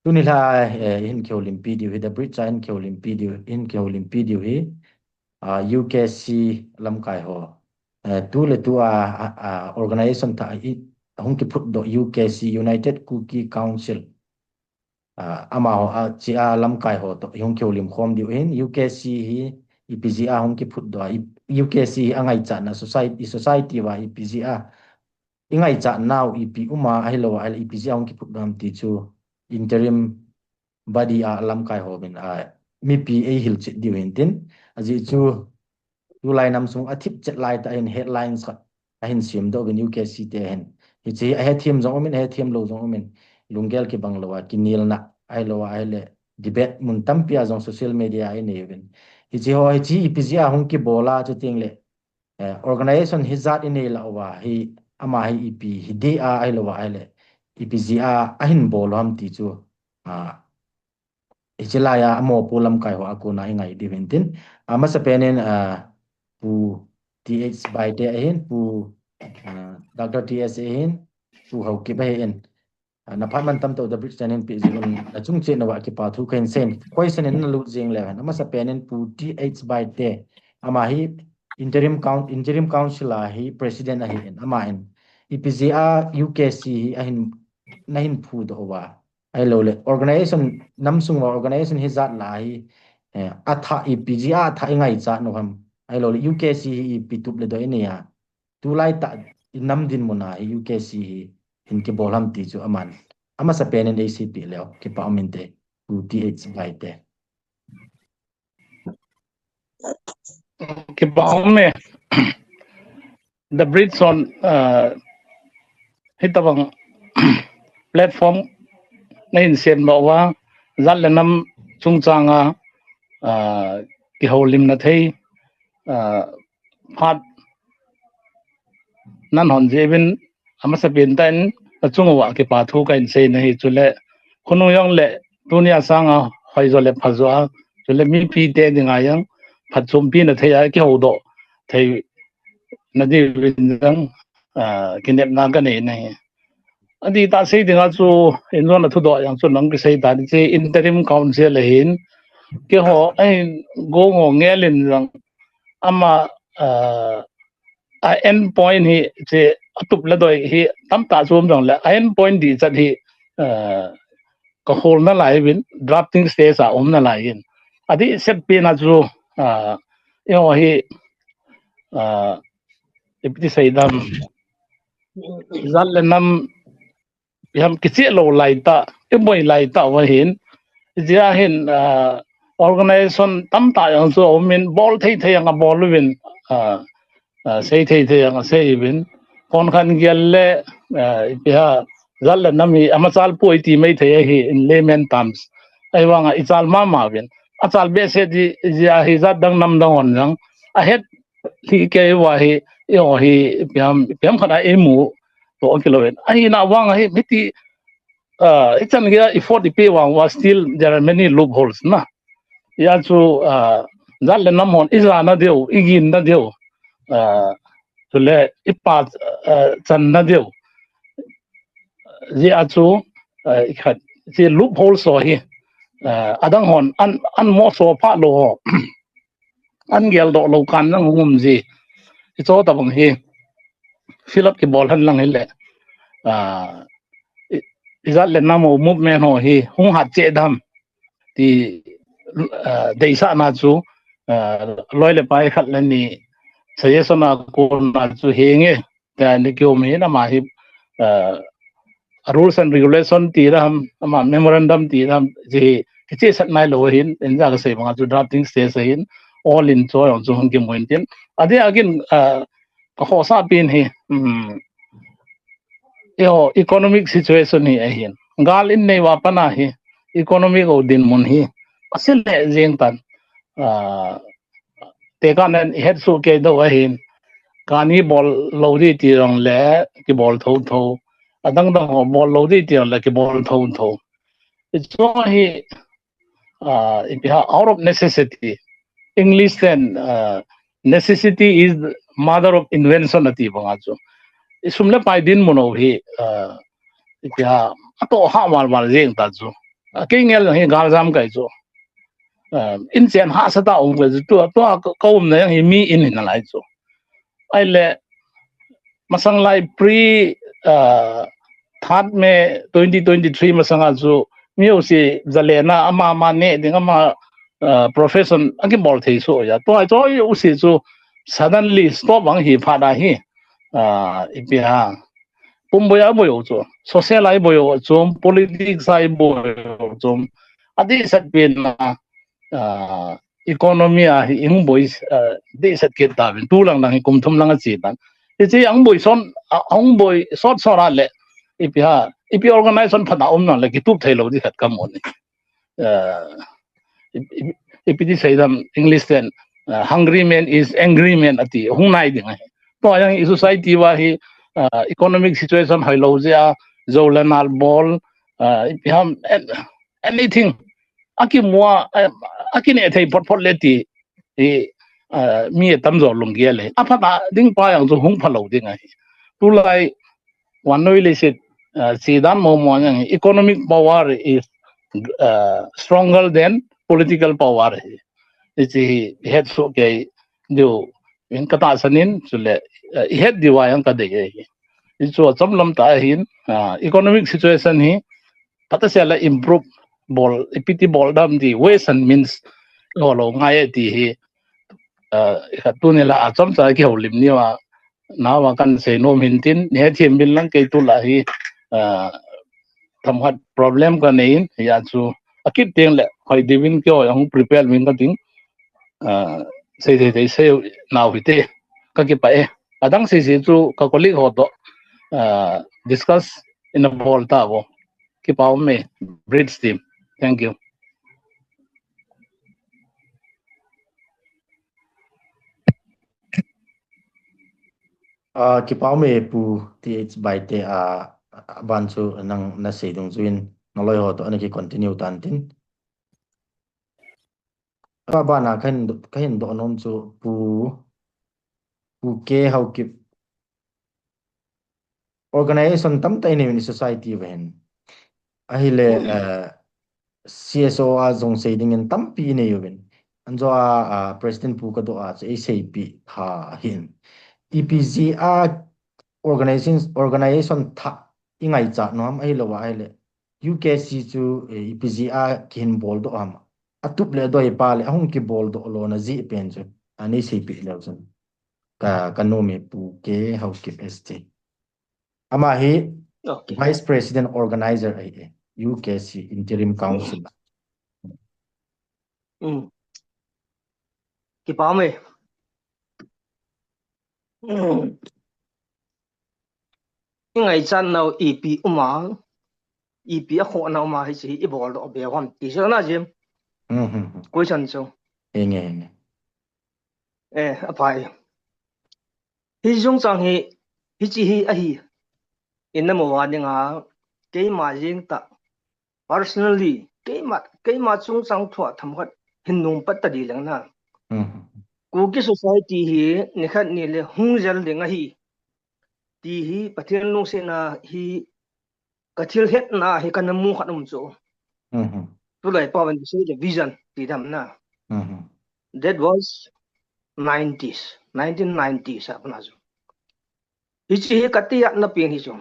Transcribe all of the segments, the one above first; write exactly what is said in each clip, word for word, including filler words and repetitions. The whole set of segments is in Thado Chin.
Tuni la, eh, hin kihoulimpi diu hi, The Bridge a hin kihoulimpi diu, hin kihoulimpi diu hi, ah, U K C lamkai ho. Eh, tu le tu a, a, a, organization thah i, hung kiphutdoh U K C, United Kuki Council. Ah, amaho, a, chi a lamkai ho toh, hung kihoulim khom diu hin, U K C hi, ipi jeh a hung kiphutdoh a, i, U K C hi angaichatna society, i society uva ipi jeh a, i ngaichat nau ipi um a, ahilou a, ahile ipi jeh a hung kiphutdoh ham ti chu interim body a lamkai hovin a mipi eihil chet diu hintin, ajeh chu tulai nam sung athip chet lai tah hin headlines khat ahin semdoh uvin U K C te hin. Hiche hi ahethem jong umin, ahethem lou jong umin, lunggel kibang lou a, kinelna ahilou a, ahile debate mun tampi a jong social media a inei uvin. Hiche ho, hiche ipi jeh a hung kibol a, chuteng le, eh, organization hijat inei lah uva hi, ama hi ipi hi ding a, ahilou a, ahile ipi jeh a ahin bol u ham ti chu, ah, hiche lai a, amopo lamkai ho a kona i ngai diu hintin. Ah, amasapen in, ah, Pu T H Baite ahin, Pu, ah, Doctor T S ahin, Pu Haokip ahin. Ah, na phat mantam toh The Bridge channel pi jing un, na chung cheh nauva kipa thu kahin seiyin. Question in na lut jing leu hen. Amasapen in Pu T H Baite, ama hi interim coun-, interim council a hi president ahin, ama in ipi jeh a U K C hi ahin, nahin phudoh uva, ahilou le organization, nam sung uva organization hijat lah a hi, eh, athah ipi jeh a athah i ngaichat u ham, ahilou le U K C hi ipi tup le doi inei a, tulai tah i nam dinmun a hi U K C hi hin kibol ham ti chu aman amasapen in eiseipeh leu kipa um inte, Pu T H Baite. Kipa um e. The Bridge on, uh, hitabang platform nahin semdoh uva, jat le nam chungchang a, uh, kihoulimna thei, uh, phat nanhon jeh uvin, amasapen tah in, achung uva kipa thu kahin seina ahi, chule khonung jong le tunia sanga hoijo le phajo a, chule mipite dinga jong phatchompina thei a kihoudoh theina diuvin jong, ah, kinepna kanei ahi. Adih tah sei dinga chu, in jong na thudoh jong chu nang kisei tan, hiche interim council ahin, keiho ahin gong ho ngel in jong, ama, ah, a end point hi, hiche atup le doi hi tamtah chu um jongle, a end point dihchat hi, ah, ka hol nalai uvin, drafting stage a um nalai in. Adih setpi na chu, ah, eiho hi, ah, ipi ti sei dam, jat le nam, ipi ham, kicheh lou lai tah, iboi lai tah uva hin, hijeh a hin, ah, organization tamtah jong chu aum in, bol thei thei jong abol uvin, ah, ah, sei thei thei jong asei uvin, konkhat gel le, ah, ipi ham, jat le nam hi amachal poi ti mai thei ahi in layman terms. Ahivang a ichal mama uvin, achal behseh di, hijeh a hi jat dang nam dang hon jong ahet lhih kei uva hi, eiho hi ipi ham, ipi ham khat a eimu toh kilou in. Ahina vang a hi, hiti, ah, ichan geiya effort ipi vang uva, still there are many loopholes na. Hijeh a chu, ah, jat le nam hon ijana diu, iginna diu, ah, chule ipa, ah, channa diu. Hijeh a chu, ah, ikhat, hiche loopholes ho hi, ah, adang hon an, an moso pha lou ho, an geldoh lou kan jong hung um ji. Hiche tabang hi fill up kibol hen lang hile, ah, i, ijat le nam ho movement ho hi hung hat cheh dem ti, ah, deisahna chu, ah, loi le pai khat le ni suggestion a kona chu henge, tia ni kium hin, ama hi, ah, rules and regulation ti dam, ama memorandum ti dam, hiche hi kichehsah nailou hin, in jong kasei banga chu drafting stage ahin, all in chu jong chu hung kimu in tin. Adeh a kin, ah, ka khosah pen hi, um, eiho economic situation hi ahin, gal in nei uva pat a hi, economic ho dinmun hi ase lheh jeng tan, ah, tekahnan ihet soh kei diu ahin, kani bol lou ding ti jongle kibol thotho, adang dang ho bol lou ding ti jongle kibol thotho. Hiche hi, ah, ipi ham, out of necessity. English ten, ah, necessity is the mother of invention ati banga chu, isum le pai dinmun ho hi, ah, ipi ham, atoh hah val val jeng ta chu. A, kei ngel hi galjam kai chu. A, in chen hahsa tah um kai chu. Tua, tua ka, ka umna jong hi mi in hi nalai chu. Ahile, masang lai pre, a, third May twenty twenty-three masanga chu, mi jouse jalena, ama, ama neh ding, ama, a, profession, akibol thei soh ja. Tua chu, jouse chu, suddenly stop ang hi phat a hi. A, ipi ham. Pumboi a boi u chu. Social a boi u chu, politics a boi u chu. Adehset pen a, a, economy a hi hung boi, a, dehset kit tauvin. Tu lang lang hi kum thum lang ache tan. Hiche hung boi son, a, hung boi sot sot a le, ipi ham, ipi organization phat a um nang le kitup thei lou di khat kamu ni. A, i-, i-, ipi ti sei dam English ten, a, hungry man is angry man ati, hung nai ding ahi. Tua jong i society uva hi, a, economic situation hoilou jeh a, jou le nal bol, a, ipi ham, an-, anything. Akimu a, a, akineh thei phot phot le ti, i, a, mi atamjo lunggel e. Aphat a ding pa jong chu hung phalou ding ahi. Tulai, vannoi leiset, a, chedan momo jong hi, economic power is, a, stronger than political power hi. Hiche hi, ihet soh kei diu, in katahsan in, chule, a, ihet diu a jong kadei ahi. Hichu achom lam tah ahin, a, economic situation hi, phatah seh a le improve bol, ipi ti bol dam ti, ways and means, ho lou ngai e ti hi, a, khat tuni la achomcha kihoulim ni uva, nao a kan sei nom hin tin, ni hethem uvin lang kei tulai hi, a, themkhat problem kanei in, hijeh chun, akit teng le, hoi diuvin keiho jong prepare uvin kating, a, sei thei thei sei nau hite, kakipah e. Adang sei sei chu ka colleague ho toh, a, discuss ina bol tauvo. Kipa um e, Bridge team. Thank you. A, kipa um e Pu T H Baite, a, aban chu nang nasei dungjuiyin naloi ho toh ana ki continue tan tin. Aban a kahin, kahin doh nom chu Pu, Pu K Haokip. Organization tamtah inei uvin society uva hin. Ahile, eh, C S O a jong sei dingin tampi inei uvin. Anjo a, ah, President Pu kadoh a chu eiseipeh tha ahin. Ipi jeh a organization, organization thah ingaichat nom ahilou a ahile. U K C chu, eh, ipi jeh a kihin boldoh ham. Atup le adoi pa le ahung kiboldoh lona jeh pen chu. Ana eiseipeh leu chun. Ka, ka nom e Pu K Haokip S T. Ama hi Okay. Vice President Organizer ahi e, U K C Interim Council. Mm. Kipa um e. Mm. Ingaichat nau ipi um a, ipi akhoh nau um a hiche hi iboldoh be u ham ti chu na Jim. Mm, mm, mm. Question chu. Henge, henge. Eh, aphai. Hiche chungchang hi, hiche hi ahi. Ina mo a dinga, keima jeng tah, personally, keima, keima chungchang thua themkhat hin nung pat ta di leng na. Mm. Kuki society hi, nikhat nile hung jel ding ahi. Ti hi, Pathen lungsetna hi, ka thil hetna hi kana mu khat um chu. Mhm. Tulai pa van sei le vision ti dam na. Mhm. That was nineties, nineteen nineties a pana chu. Hiche hi ka tijatna pen hi chu.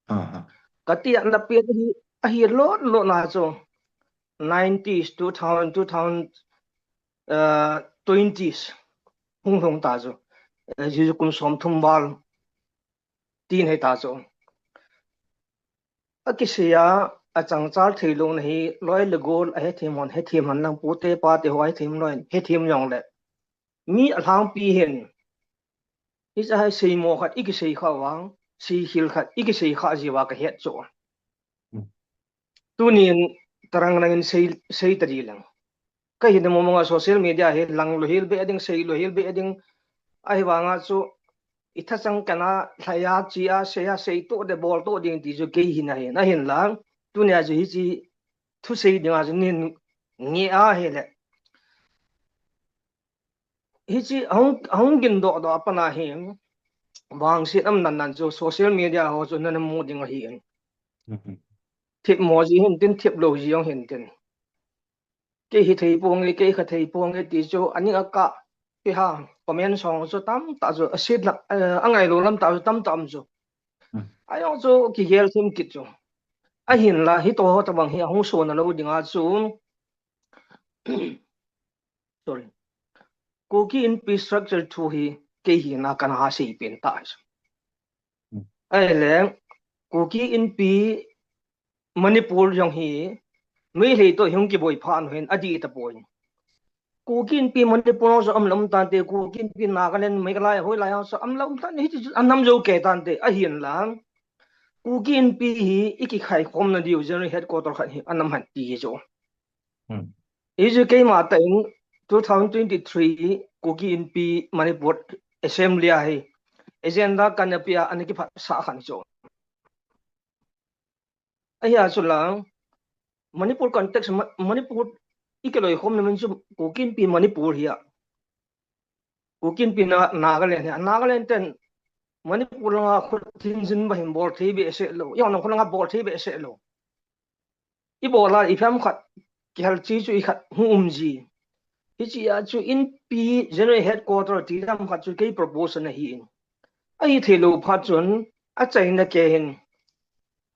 Aha. Ka tijatna pen hi ahi lot lot na chu. Nineties, two thousand, two thousand, uh, twenties. Hung hung ta chu. Eh, hiche chu kum som thum val. Tin hei ta chu. Akisei a, achang chal thei lou na hi, loi le gol, ahethem hon, hethem hon lang pute pate ho, ahethem loi, hethem jong le. Mi alhangpi hin. Hiche hi seimo khat, ikisei kha vang, seikhel khat, ikisei kha jeh uva ka het chu. Tunin tarang rang in sei, sei ta di leng. Ka hin mo mong a social media hi lang lou hel be ding, sei lou hel be ding. Ahivanga chu i thachang kana lhai a chi a sei a sei to de bol to ding ti chu kei hin ahin, ahin lang. Tunia chu hiche thusei dinga chu nin nge ahile. Hiche hung, hung gin doh doh a pana hi vangset um nan nan chu social media ho chu nana mu ding ahi. Mhm. Thip mo ji hin tin, thip lou ji jong hin tin. Kei hi thei ponge, kei kha thei ponge ti chu, aning a ka, kei ha, comment song chu tamtah chu, a sit lak, eh, a ngailou lam tah chu tamtah um chu. Hmm. Ajong chu kigel thim kit chu. Ahinla, hi to ho tabang hi ahung sona lou dinga chu, sorry. Kuki Inpi structure thu hi kei hina kana ha sei pen ta chu. Hmm. Ahile, Kuki Inpi Manipur jong hi, Meitei to hung kiboi phat u hin, adih tapoi. Kuki Inpi Manipur jong chu umlou um tante, Kuki Inpi Nagaland, Meghalaya, hoilai jong chu umlou um tante, hiti chu anam jou kei tante, ahinla. Kuki Inpi hi, i kikhai khomna diu, General Headquarter khat hi, anam han ti hi chu. Hmm. Hichu keima tah in two thousand twenty-three Kuki Inpi Manipur Assembly a hi agenda kana pia ana kiphatsah khan chu. Ahia chu la Manipur context Ma-, Manipur i kiloikhomna min chu Kuki Inpi Manipur hi a. Kuki Inpi Na-, Nagaland hi a. Nagaland ten Manipur langa khut thinjin ba hin bol thei behseh lou. Jong nang khut langa bol thei behseh lou. I bol a, i pham khat, kihal chi chu i khat hung um ji. Hichia chu Inpi General Headquarter ti lam khat chu kei proposal ahi in. Ahi thei lou phat chun, achaina kei hin.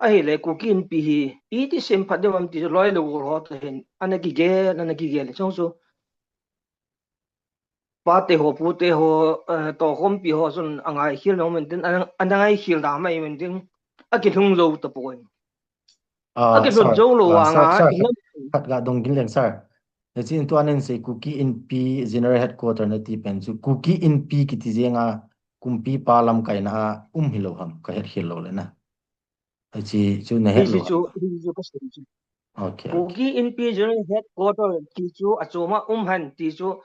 Ahile Kuki Inpi hi, iti sem phat ding ham ti chu loi lou ho to hin, ana kigel, ana kigel. Chong chu, pate ho, pute ho, eh, tokhompi ho chun angaikhel nom in tin, ana, ana ngaikhel da mai in tin, akilhung jou tapoi. Ah, akilhung jou lou vanga, sir, sir, khat ga dong gin leng, sir. Hiche in tua nen sei Kuki Inpi General Headquarter nati pen chu, Kuki Inpi kiti jenga kumpipa lamkaina a um hilou ham, kahet khel lou le na. Hiche chu nahet lou. Hiche chu, hiche chu kasei chu. Okay, okay. Kuki Inpi General Headquarter ti chu achom a um hen ti chu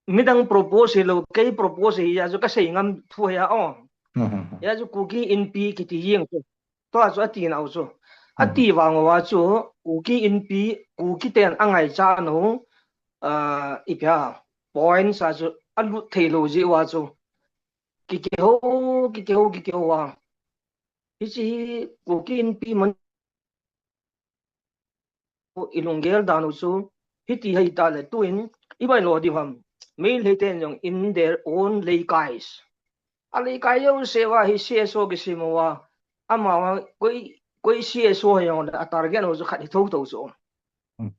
midang propose hilou, kei propose hi a chu kasei ngam thu hi a o. Hmm, hmm, hmm. Hi a chu Kuki Inpi kiti jeng chu. Tua chu ati nau chu. Hmm. Ati vang uva chu Kuki Inpi, Kuki ten angaichat u, ah, ipi ham, points a chu alut thei lou jeh uva chu. Kikihou, kikihou, kikihou a. Hiche hi Kuki Inpi man i lunggel dan u chu, hiti hi ta le tuin, i bai lo diu ham. Meitei ten jong in their own leikais. A leikai jouse uva hi C S O kisem uva, amavang koi, koi C S O hi jong le a target u chu khat hi thotho chu. Hmm.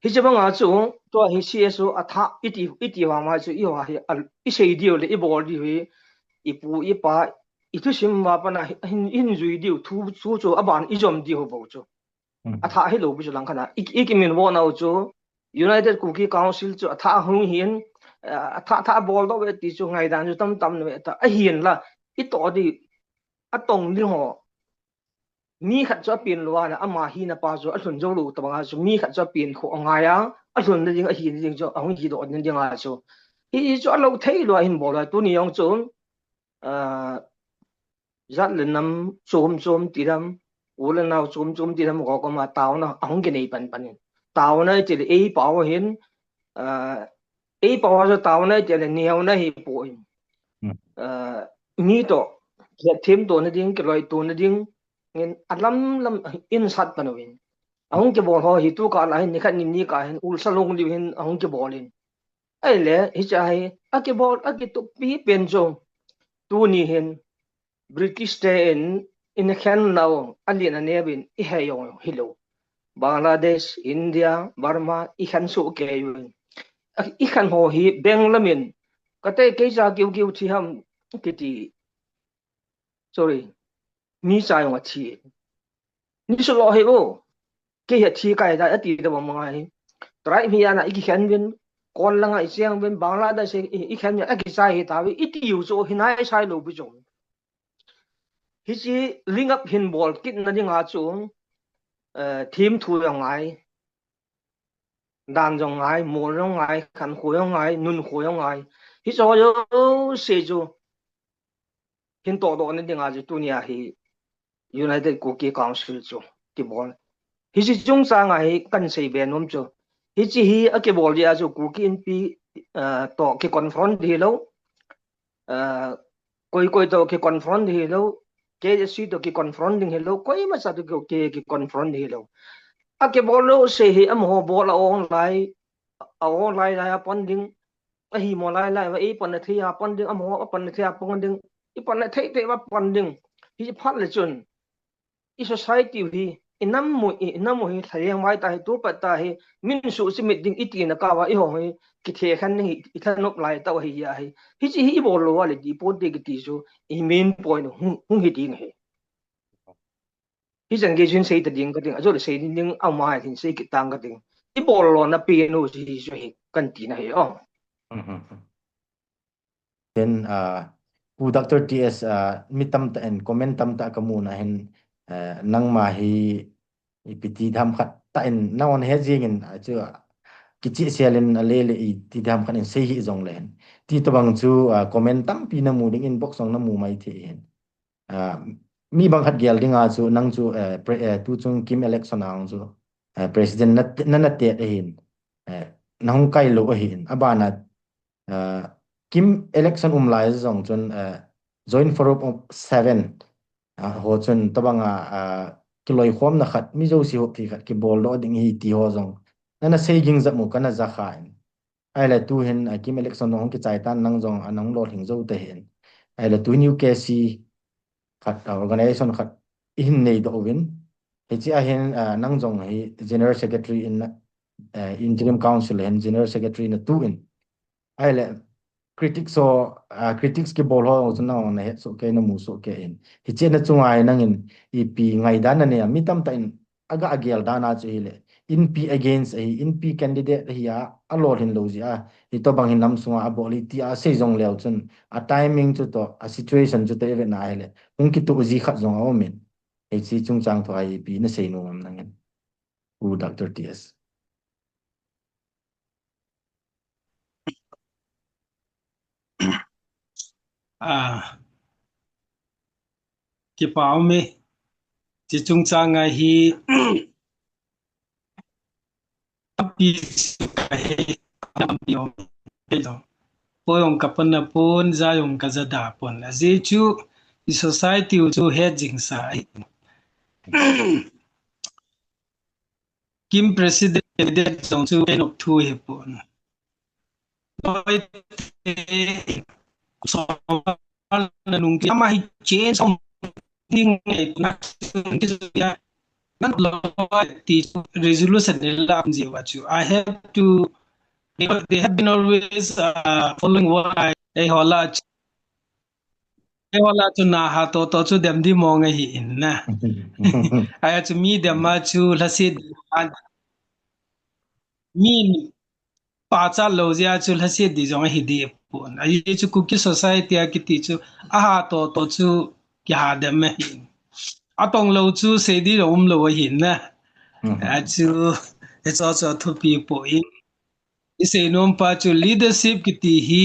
Hiche banga chu, tua hi C S O a thah iti, iti vang mai chu, i ho hi, a, i sei diu le, i bol diu hi, i pu, i pa, i thusim uva pat a hin, hin jui diu, thu, thu chu a ban i jom diu bou chu. Hmm. A thah hilou pi chu lang khat a, i, i kimin vo nau chu, United Kuki Council chu a thah hung hin, a thah, thah bol doh ve ti chu ngaidan chu tamtam na ve ta, ahinla, i toh di, a tong ding ho, mi khat chu apen lou a, ama hina pa chu alhun jou lou tabang a chu mi khat chu apen khu angai a, alhun na ding, ahina ding chu, ahung hi doh na ding a chu. Hi chu alou thei lou a hin bol a, tuni jong chu, ah, jat le nam chom chom ti dam, u le nao chom chom ti dam, ko koma taona ahung kinei pan pan in. Taona ti le ei pao hin, ah, ei pao chu taona ti le neona hi poi. Hmm. Ah, mi to, khethem to na ding, kiloi to na ding, in alam lam in sat pan uvin. Ahung kibol ho hi tu kah la hin, ni khat ni ni kah hin, ulsa long diu hin, ahung kibol in. Ahile, hiche hi, akibol, akitup pi pen chu. Tuni hin, British te in, in khen nau, alin anevin, i he jong hilou. Bangladesh, India, Burma, i khen soh kei uvin. A, i khen ho hi, beng lamin, kate kei cha kiu kiu thi ham, kiti. Sorry. Mi cha jong athi. Ni su lo he o. Kei hi athi kai da ati da bang ngai. Tribe hi ana i kikhen uvin, Kon langa i cheng uvin, Bangladesh i, i khen uvin, akichai hi ta ve, i ti u chu hi nai sai lou pi chu. Hiche link up hin bol kit na dinga chu, eh, thim thu jong ngai. Dan jong ngai, mol jong ngai, khankho jong ngai, nunkho jong ngai. Hiche ho jouse chu hin toh doh na dinga chu tunia hi United Kuki Council chu kibol. Hiche chungchanga hi kahin sei be nom chu. Hiche hi akibol dia chu Kuki Inpi, ah, toh kiconfront hilou. Ah, koi koi toh kiconfront hilou. K H C to ki confront ding hilou, koima cha to ki, ki confront ding hilou. A kibol lou sei hi amaho bol a online, a online lai a pan ding, ahi mo lai lai, va i pan na thei a pan ding, amaho a pan na thei a pan ding, i pan na thei thei va pan ding. Hi phat le chun, i society hi, i nam mu, i nam mu hi thaleng vai ta hi, tu pa ta hi, min su si mit ding i ti na ka va i hong hi, ki the khan hi, i thanop lai ta hi ya hi. Hi chi hi i bol lou a le ti po te ki ti su, i main point hung, hung hi ding hi. Hi chan gei chun sei ta ding ka ding, a chu le sei ding ding, a ma hin sei ki tang ka ding. I bol lou na pi nu si hi su hi kan ti na hi o. Mhm. Then, ah, Pu Doctor T S, ah, mi tamtah in comment tamtah ka mu na hin, eh, nangma hi ipi ti tham khat ta in, nang on he jing in, ah, chu, ah, kichi sial in a le le i ti tham khat in sei hi jong le hin. Ti to bang chu, ah, comment tampi na mu ding inbox jong na mu mai thei hin. Ah, mi bang khat gel ding a chu nang chu, eh, pre-, eh, tu chung Kim election a hung chu, eh, president na, na, na te ahin. Eh, na hung kai lou ahin. A bana ah, Kim election um lai jong chun, ah, Joint Forum of Seven, ah, ho chun tabang a, ah, kiloikhomna khat, mi jouse hop thei khat kibol doh ding hi ti ho jong. Na na sei ging jat mu ka na ja kha in. Ahile tu hin, ah, Kim election jong hung kichai tan nang jong, ah, nang lolhing jou ta hin. Ahile tu hin U K C khat, ah, organization khat i hin nei doh uvin. Hichi a hin, ah, nang jong hi General Secretary in, ah, Interim Council hin General Secretary na tu in. Ahile, critics ho, ah, critics kibol ho chu nang na het soh kei, na mu soh kei in. Hiche na chunga hi nangin ipi ngaidan na nei a, mi tamtah in aga agel dan a chu hile. Inpi against ahi, inpi candidate ahi a, a lolhin lou jeh a. Hitobang hi nam sunga a bol hi ti a sei jong leu chun, a timing chu toh, a situation chu toh i vet na hile. Hung kitoh ji khat jong a um in. Hiche chungchang thu a ipi na sei nom am nangin. Pu Doctor T S. Ah, kipa um e. Chi chungchang a hi api chu ka he, api um e lo. Po jong ka pan na pon, ja jong ka ja da pon. Ajeh chu i society u chu het jing sa ahi. Kim president jong chu kei nop thu hi pon. Loi te so na nung ki ama hi change something ngai na ki ya. Nan loi ti resolution ni la am ji wa chu. I have to, they have been always, uh, following what I, eh, hola. Kei hola chu na ha to to chu dem di mong ahi in na. Aya chu mi dem a chu lhaset di an. Mi pachat lou jeh a chu lhaset di jong ahi di pon. Ahi chu Kuki society a kiti chu a ha to to chu kiha dem ahi in. Atong lou chu sei di lou um lou ahi in na. Mhm. A chu, e cho cho thupi po in. I sei nom pa chu leadership kiti hi,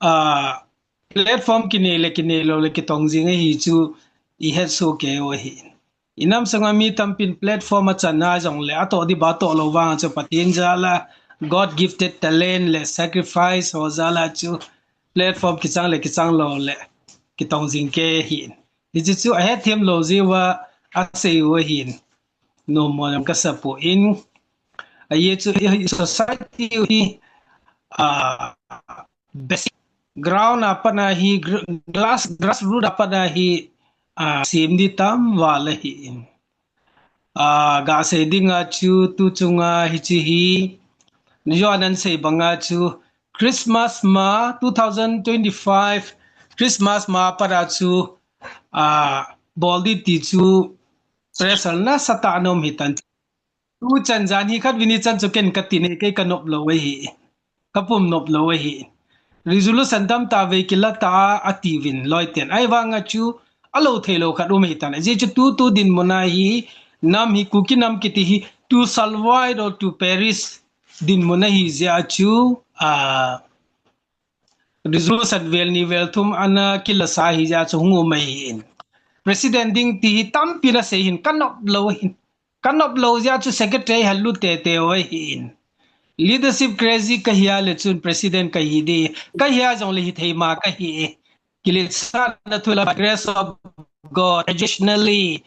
ah, platform kinei le kinei lou le kitong jing ahi chu i het soh kei u ahi. I nam sunga mi tampin platform a chan a jong le, atoh di ba toh lou vang chu Pathen jal a God gifted talent le sacrifice ho jal a chu platform kichang le kichang lou le kitong jing kei ahi. Hichu chu a het them lou jeh uva a sei u ahi. Nom mo jong ka sa poi. Ahi chu, i, i society hi, ah, basic ground a pat a hi, gr-, glass, grassroot a pat a hi, ah, sem di tam val ahi in. Ah, ga sei ding a chu tu chunga hichi hi, ni jo anan sei bang a chu, Christmas ma, two thousand twenty-five Christmas ma pat a chu, ah, bol di ti chu pressure nasatah a na um hi tan. Tu chan jan hi khat vini chan chu ken ka ti nei, kei ka nop lou ahi. Ka pum nop lou ahi. Resolution tamtah vei kila ta a, ati uvin loi ten. Ahivang a chu a lou thei lou khat um hi tan. Ajeh chu tu tu dinmun a hi nam hi Kuki nam kiti hi to survive or to perish dinmun ahi jeh a chu, ah, resolution vel ni vel thum ana kila sa hi jeh a chu hung um ahi in. President ding ti hi tampi na sei hin ka nop lou hin. Ka nop lou jeh a chu secretary hal lut tete u ahi in. Leadership crazy ka hi a le chun president ka hi di. Ka hi a jong le hi thei ma ka hi e. Kiletsahna thu la by grace of God, additionally,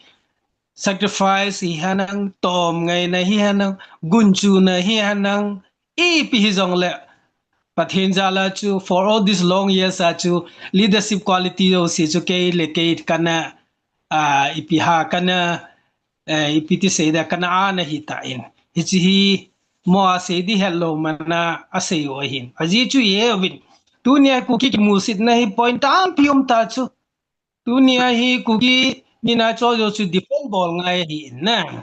sacrifice hi henlang, tomngaina hi henlang, gunchuna hi henlang, ipi hijongle, Pathen jal a chu, for all these long years a chu, leadership quality jouse chu kei le kei kana, ah, ipi ham kana, eh, ipi ti seida kana ana hitan. Hiche hi, mo a sei di helou mana asei u ahin. Ajeh chu iheuvin. Tunia Kuki kimusitna hi point tampi um ta chu. Tunia hi Kuki mina cho jo chu defend bol ngai ahin na.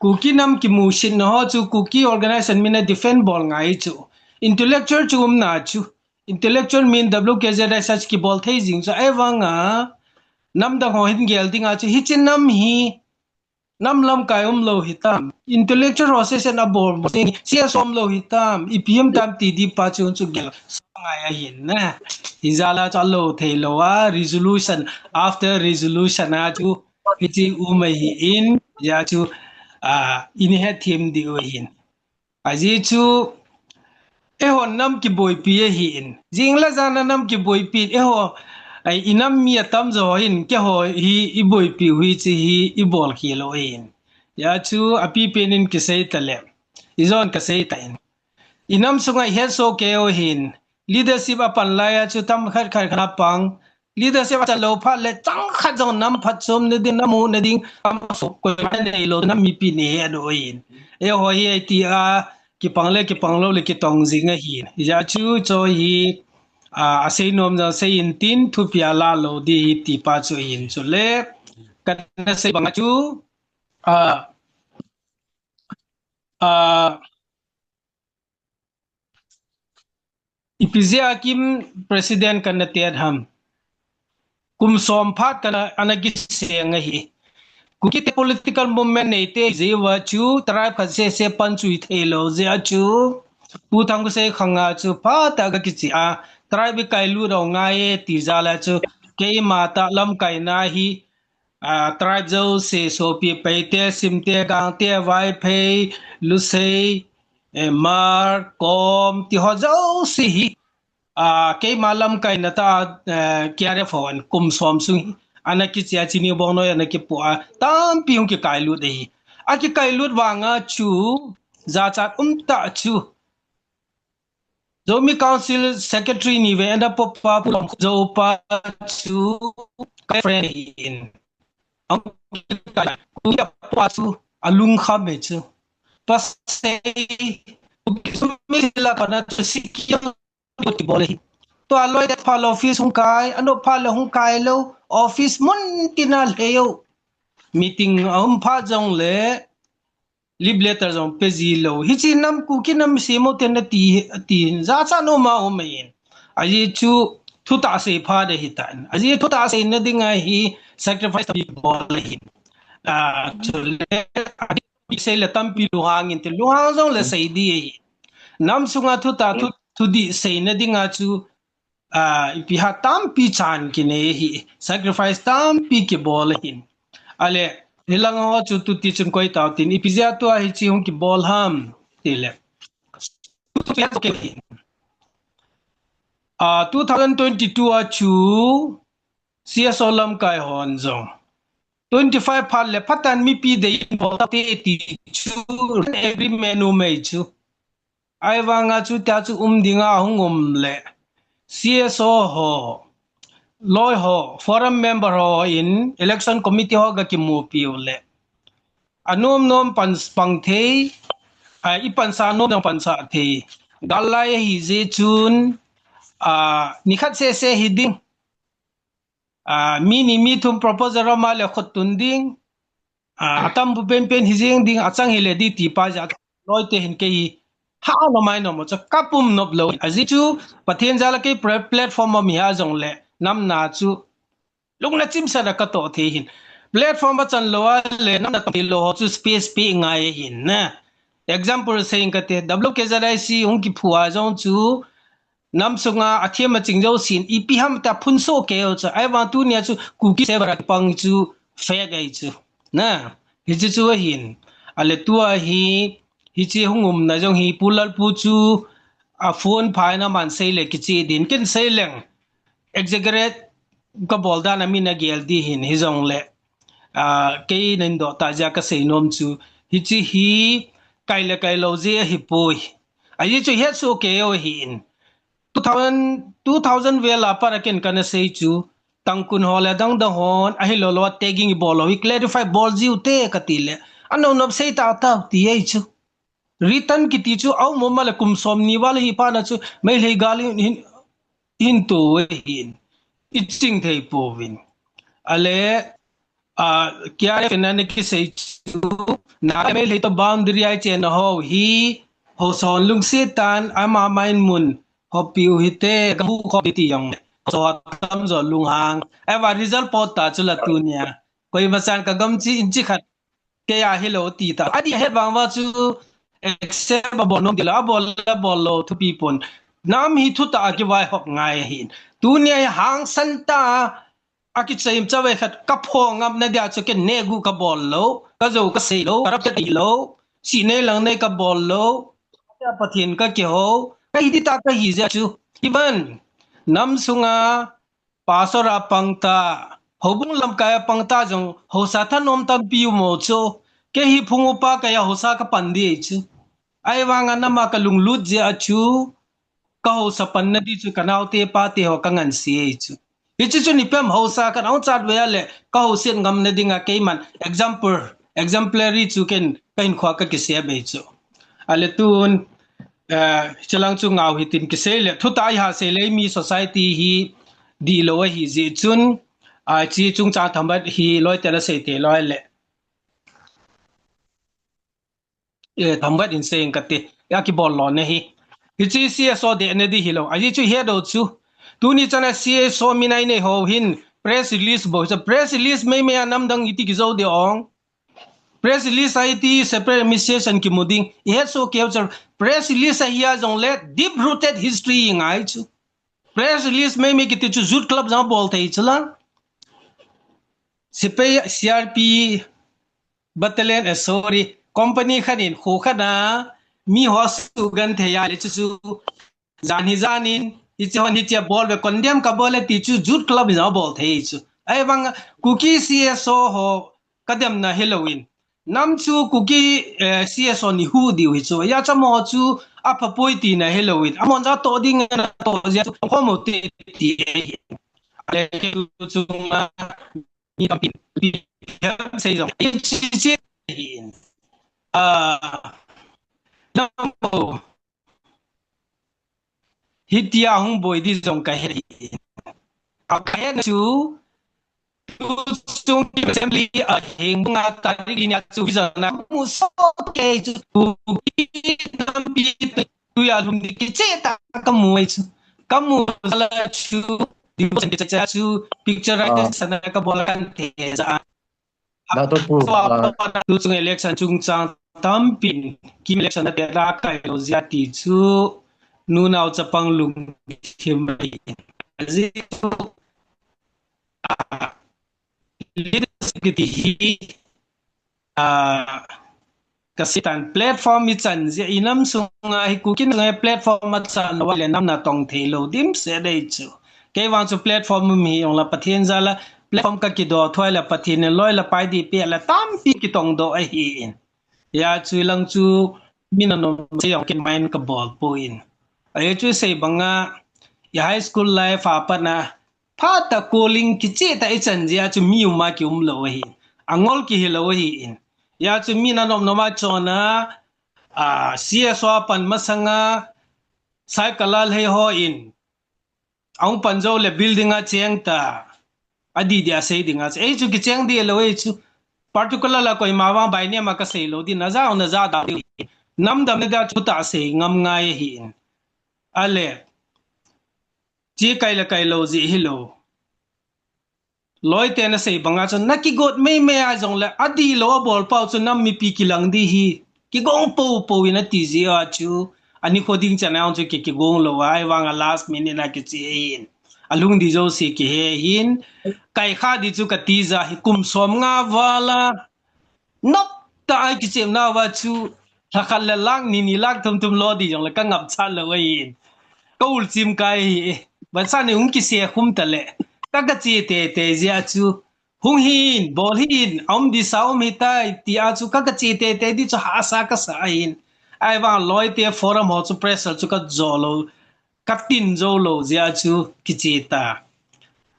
Kuki nam kimusitna ho chu Kuki organization mina defend bol ngai chu. Intellectual chu um na chu. Intellectual min W K Z I search kibol thei jing chu. Ahivanga, nam dang ho hin gel dinga chu. Hiche nam hi, nam lamkai umlou hitam. Intellectual association abol, C S O umlou hitam. Ipi hitam ti di pa chu chu gel. Sa ngai ahin na. Hijal a chu alou thei lou a. Resolution, after resolution a chu. Hiche um ahin. Hijeh chu, ah, ihet them diu ahin. Ajeh chu, eiho nam kiboipi ahin. Jing le jan a nam kiboipi, eiho, ai, inam mi atamjo hin, keiho hi iboipi u hiche hi ibol khel u ahin. Hijeh chu, apipen in kisei tale. Ijon kasei tan. Inam sunga ihet soh kei u ahin. Leadership apan lai a chu tam khat khat khat apang. Leadership achan lou phat le chang khat jong nam phatchomna ding, nam huhna ding, kam sop koima neilou, nam mipi nei he ado in. Eiho hi iti a, kipang le, kipang lou le, kitong jing ahin. Hijeh chu, cho hi, a, asei nom jong sei in tin, thupi ala lou di hi ti pa chu ahin chule. Kana sei bang a chu, a, a, Ipi jeh a Kim president kana tet ham. Kum som phat kana ana kiseng ahi. Kuki te political movement neite jeh uva chu tribe khat sese pan chu ithei lou jeh a chu. Pu Thangkhosei khang a chu phat a ka kichi a. Tribe ikailut u ngai e ti jal a chu. Keima tah lamkaina hi. A, tribe jouse, sopi Paite, Simte, Gangte, Vaiphei, Lusei, eh, Hmar, Kom, ti ho jouse hi. A, keima lamkaina tah, eh, K R F ho in kum som sung hi. Ana kichia chini bong noi, ana kipu a. Tampi hung kikailut ahi. Akikailut vang a chu, jachat um tah chu. Zomi Council Secretary ni ve enda popa pulom zo pa chu ka friend in. Ang pa chu alung kham he chu. Pasei Zomi la kana chu sikiang ti bol hi. To aloi de pha office hung kai, ano pha le hung kai lou, office mun tina lheo. Meeting a um pha jong le, leave letter jong pe ji lou. Hichi nam Kuki nam semo te nati, ati, jachat nom a um in. Aji chu thutah sei pha de hitan. Aji thutah seina dinga hi sacrifice tampi bol ahin. A, chule, adi sei le tampi lunghang inte, lunghang jong le sei di ahi. Nam sunga thutah, thu, thudih seina dinga chu, a, ipi ham tampi chan kinei hi, sacrifice tampi kibol ahin. Ale, hilang ho chu tuti chun koi tau tin, ipi jeh a tua hichi hung kibol ham, tile. A, two thousand twenty-two a chu, C S O lamkai hon jong. Twenty-five phat le phatan mipi dei bol te ti chu, agreement um e chu. Ahivanga chu tia chu um dinga hung um le. C S O ho, loi ho, forum member ho in election committee ho ga kimupi u le. Anom nom pan pang thei, a, i pansa nom nom pansa thei. Gal lai hi jeh chun, a, nikhat sese hi ding. A, mi ni mi thum proposal rama le khut tun ding. A, atam bu pen pen hi jeng ding, achang hi le di ti pa ja loi te hin kei hi. Ha no mai no mo cha kapum nop lou. Aji chu Pathen jal a kei pre-, platform a mi ha jong le nam na chu lungna chimsa da ka to thei hin. Platform a chan lou a le nam na to thei lou ho chu space pe ngai hin na. Example sei ka te W K Z I C hung kiphu a jong chu nam sunga athem aching jousen, ipi ham ta phun so kei u chu, ahivang tunia chu Kuki Seva ra pang chu fake ahi chu. Na, hichi chu ahin. Ale tua hi, hichi hung umna jong hi Pu Lalpu chu a phone phaina man sei le kichi din ken sei leng. exaggerate kabol dan a min agel ding hin, hijongle, ah, kei nahin doh tah jeh a kasei nom chu, hiche hi kai le kai lou jeh ahipoi. Ajeh chu hetsoh kei u ahin. Two thousand, two thousand vel a pat a ken kana sei chu, Tangkhul ho le dang dang hon, ahilou lou a tagging ibol lou hi clarify bol jiu te kati le, anom nom sei tah tah ti ahi chu. Written kiti chu aum mama le kum som ni val hi pat na chu, Meitei gal hin, hin, hin to ahin. Iching thei pouvin. Ale, ah, K R F in ana kisei chu, Naga Meitei toh boundary a ichen ho hi, haosa hon lungset tan, ama main mun, hopiu hite, kahu khop ti jong. Haosa tamjo lunghang. Eva result pot ta chu la tunia. Koima chan kagam chi inchi khat. Kei a hilou ti ta. Adih het vang uva chu accept abol nom ding lou, abol, abol lou thupi pon. Nam hi thutah a kivaihop ngai ahin. Tunia hi hangsan tah a kichai chauve khat kapho ngam na dia chu ken negu kabol lou, kajou kasei lou, corruption ti lou, si nei lang nei kabol lou, Pathen kakihou, kahi ding tah kahi jeh chu. Even nam sunga pastor a pang tah, houbung lamkai a pang tah jong, haosa thanom tampi um u chu. Kei hi phung upa kahi a haosa kapan ding chu. Ahivang a nam a kalunglut jeh a chu, kahaosa panna ding chu kanaote pate ho kangansei chu. Hiche chu nipem haosa khat ahung chat ve a le, kahaoset ngam na ding a keiman example, exemplary chu ken kahinkho a kakisei ahi chu. Ale tun, eh, hiche lang chu ngau hitin kisei le, thutah a iha sei le mi society hi dihlou ahi jeh chun, ah, hiche chungchang themkhat hi loi te la sei te loi le. Eh, themkhat in sei ing kate, a kibol lou na hi. Hiche C S O dehna ding hilou. Ajeh chu het u chu. Tuni chan a C S O min a inei ho hin press release bol. Press release mei mei a nam dang iti kijou ding ong. Press release a iti separate administration kimu ding. Ihet soh keu chu press release ahi a jongle deep rooted history ingai chu. Press release mei mei kiti chu Youth Club jong bol thei chu la. Sepai C R P battalion, eh, sorry, company khat in kho khat a mi ho sugenthei a le chu chu jan hi jan in, hiche hon hiche bol ve, condemn kabol e ti chu Youth Club in jong bol thei chu. Ahivang Kuki C S O ho kademna hilou in. Nam chu Kuki, eh, C S O ni hu diu hi chu. Hijeh chun amaho chu apha poi tina hilou in. Amahon jong atoh ding in atoh jeh chu khomo te ti. Ale chu chunga mi tampi, pi, sei jong. Chi, chi, chi. Ah, no. Hitia hung boi ding jong kahet. A kahet chu, tu chung assembly a hing bunga tarik li nia chu vision a mu soh kei chu tu ki tampi tu ya lum ni kicheh tah kamu ai chu. Kamu la chu, devotion kicheh chu, picture writer sana kabol kan te ja. Dato pu, so, ah, tu chung election chungchang tampin, KIM election a te la kai lou jeh a ti chu, nunao chapang lungthim ahi. Ajeh chu, ah, leadership kiti hi, ah, Kaseitan platform ichan jeh a inam sunga hi Kuki nunga platform achan lou le nam natong thei lou dimset dei chu. Kei vang chu platform um hi ong la Pathen jal a platform kakidoh thoi la Pathen in loi la pai ding peh la tampi kitong doh ahi in. Hijeh chun lang chu mi nanom sei jong ken mind kabol poi. Ajeh chu sei banga i high school life a pat na Phat a calling kicheh tah ichan jeh a chu mi um a kium lou ahi. Angol kihi lou ahi in. Hijeh chun mi nanom nom a chon a, ah, C S O a pan masang a, cycle a lhei ho in. Ahung pan jou le building a cheng ta. Adih dih a sei ding a. Ei chu kicheng dih lou ei chu. Particular la koima vang by name a kasei lou ding, naja u naja da ding. Nam damna dia chu tah sei ngam ngai ahi in. Ale. Chi kai le kai lou jeh hilou. Loi te nasei banga chu nakigot mei mei a jongle adih lou abol pau chu nam mipi kilang ding hi. Kigong pou pou in ati jeh a chu. Anikho ding chan a chu ki, kigong lou a, ahivang a last minute a kiche in. Alung ding jouse kihe hin. Kai kha ding chu kati ja hi kum som nga val a. Nop tah a kichepna uva chu, lha khat le lakh ni, ni lakh thum thum lo ding jongle ka ngap chat lou ahin. Ka ul chim kai hi. Vaicha ni hung kise khum ta le, ka ka che te te zia chu, hung hin, bol hin, a um disa um hi tai, ti a chu ka ka che te te di chu hasa ka sa hin. Ai vang loi te forum ho chu pressure chu ka zo lo, ka tin zo lo zia chu kiche ta.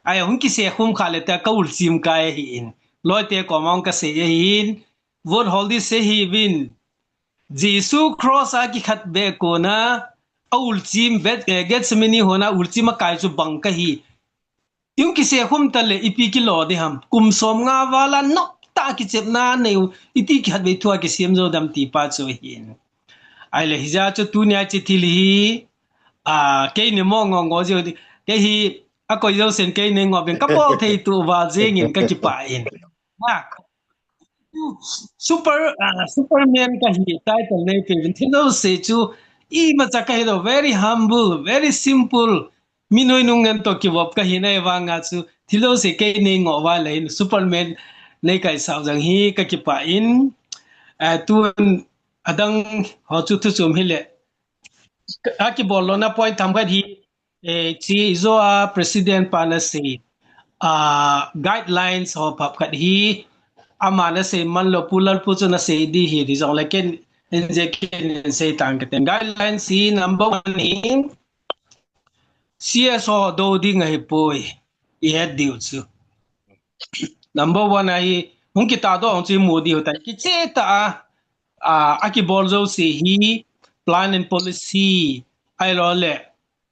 Ai hung kise khum kha le ta ka ul chim kai hi in. Loi te ko mang ka se hi in. Vote hol di se hi vin. Jesu cross a kikhat be kona, a ul chim vet, eh, Gethsemane hona ul chim a kai chu bang ka hi. Hung kise khum ta le ipi kilo di ham. Kum som nga vala nok ta kichepna nei u. Iti kikhat be thua kisem zo dam ti pa chu hin. Ai le hija chu tunia chi thil hi. A, kei ni mo ngo ngo zio di. Kei hi a koi zo sen kei ni ngo ben ka bol thei tu va zengin ka kipa in. Mark. Super, ah, Superman ka hi title nei pe vin thilo se chu imacha ka hi lo, very humble, very simple. Mi noi nung ngen to kivop ka hi nei vanga chu thilo se kei nei ngo va le Superman nei kai sao jang hi ka kipa in. Ah, tun adang ho chu thu chum hi le. A kibol lo na point tham khat hi. Eh, chi zo a president pa na sei, ah, guidelines ho phap khat hi, ama na sei man lo pu lal pu chu na sei di hi, di zong le ken, en je ken en sei tang ka ten. Guidelines hi number one hi, C S O do ding ahi poi, i het diu chu. Number one ahi, hung kita do hung chi mu di ho tan, kiche ta a, ah, a kibol zo si hi, plan and policy, ai lo le,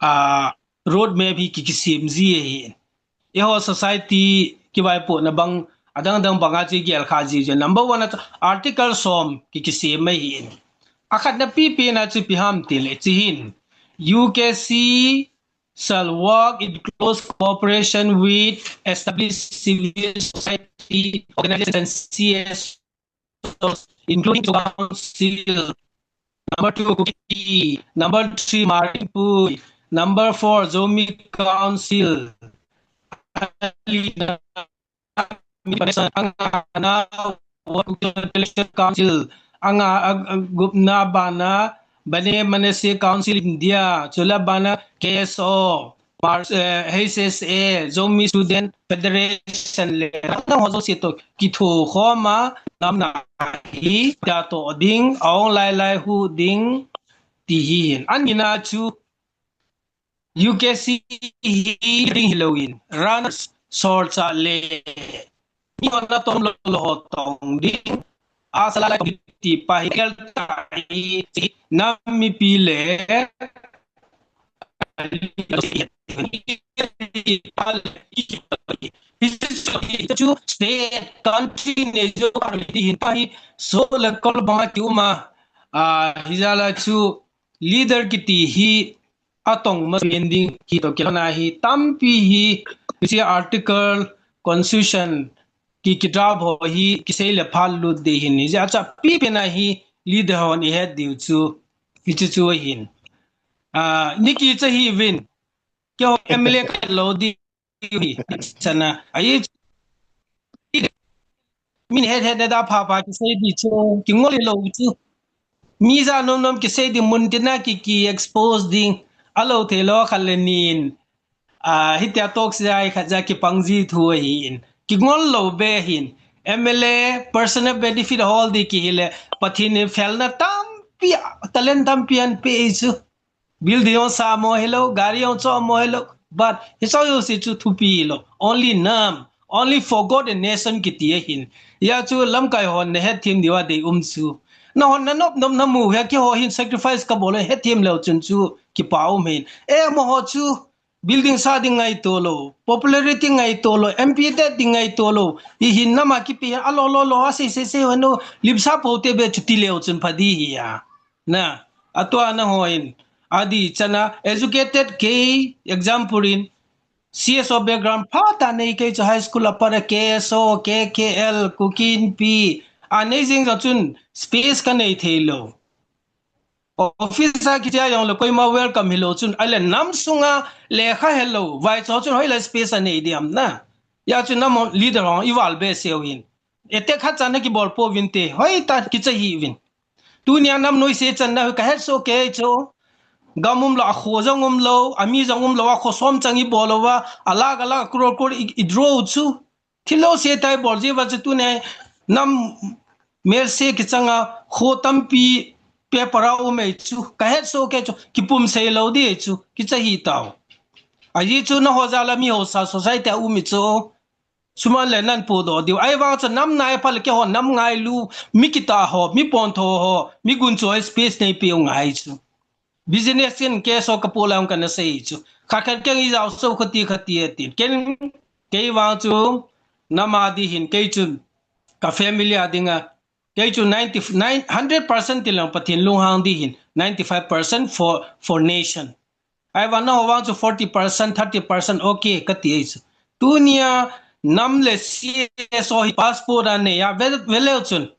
ah, road map hi ki, kisem ji hi. Eiho society kivaipohna bang, adang dang banga chi gel kha ji je. Number one a chu article som ki, kisem mai hi. A khatna pipi na chu ipi ham ti le chi hin. U K C shall work in close cooperation with established civil society organizations, C S, including Zomi Council. Number two, Kuki. Number three, Maringpui. Number four, Zomi Council. Anga na World Council. Anga, ag-, ag-, gupna bana Bani Manassi Council India. Chula bana K S O. Mar-, eh, H S A, Zomi Student Federation le, rang ho jouse to kitho khoma, namna hi, ta to ding, aong lai lai hu ding, ti hi hin. An ina chu, U K C hi ding hi lo in, ran sol cha le, ni hon na tom lo lo ho tong ding, a sala lai ti pa hi kel ta hi, nam mipi le, chu state, country, ne jo ka ti hin pa hi, so le kol banga ki uma, a, hijala chu leader kiti hi atong ma ding hi to kilona hi tampi hi, hiche article, constitution, ki, ki draft ho hi, kisei le phal lut di hin, hiche acha pipi na hi, leader hon i het diu chu, hichu chu hin. A, ni kicha hi vin, keiho M L A ka lo di hi, sana, ai, min het het na da pha pha kisei di chu, kingol lo chu. Mi ja nom nom kisei di mun tina ki, ki expose ding, a lo thei lo khat le nin. A, hitia talk sia hi khat ja kipang ji thu ahi in. Kingol lo be hin. M L A personal benefit hol di ki hile, Pathen in felna tampi, talent tampi an pe chu. Building jong sa mo hilo, gari jong cho mo hilo, but hi cho jouse chu thupi lo. Only nam, only for God and nation kiti ahin. Hia chu lamkai hon na het them diu a dei um chu. Na hon na nop nop na mu hia keiho hin sacrifice ka bol het them leu chun chu kipa um hin. E mo ho chu building sa ding ngaito lo, popularity ngaito lo, M P te ding ngaito lo. Hi hin nama kipi a lo lo lo a sei sei sei ho no, lim sa po te be chu ti leu chun pha di hi a. Na, atua na hon, adi chana, educated kei, example in, C S O background pha ta nei kei chu high school a pat a K S O, K K L, Kuki Inpi, a nei jing jong chun space ka nei thei lo. Office a kitia jong le koima welcome hi lo chun, ale nam sunga lekha he lo, vai cho chun hoila space a nei diam na. Hia chu nam leader hon i val be seu hin. Ete khat chan na kibol po vin te, hoi ta kicha hi vin. Tunia nam noi se chan na ka het so ke cho. Gam umlou, akho jong umlou, ami jong umlou, akho som chang ibol uva, alakh alakh, crore crore i, i draw u chu. Thil jouse tai bol jiuva chu tuni nam melse kichanga kho tampi paper a um ei chu. Kahet soh kei chu, kipum sei lou ding ei chu, kicha hitau. Ajeh chu nangho jal a mi haosa society a um ei chu. Suman le nan podoh diu. Ahivang chu nam nai pha le keiho nam ngailu, mi kitah ho, mi pontho ho, mi gunchu ho space neipeh u ngai chu. Business in case ho kapoh lai hung kana sei chu. Khat khat keng ijao so khati khati atin. Ken, kei vang chu, nam a ding hin, kei chun, ka family a dinga, kei chu ninety, nine, hundred percent ti lang Pathen lunghang ding hin, ninety-five percent for, for nation. Ahivang nangho vang chu forty percent, thirty percent, okay, kati ei chu. Tunia, nam le C S O hi passport a neiya, ve, veleu chun.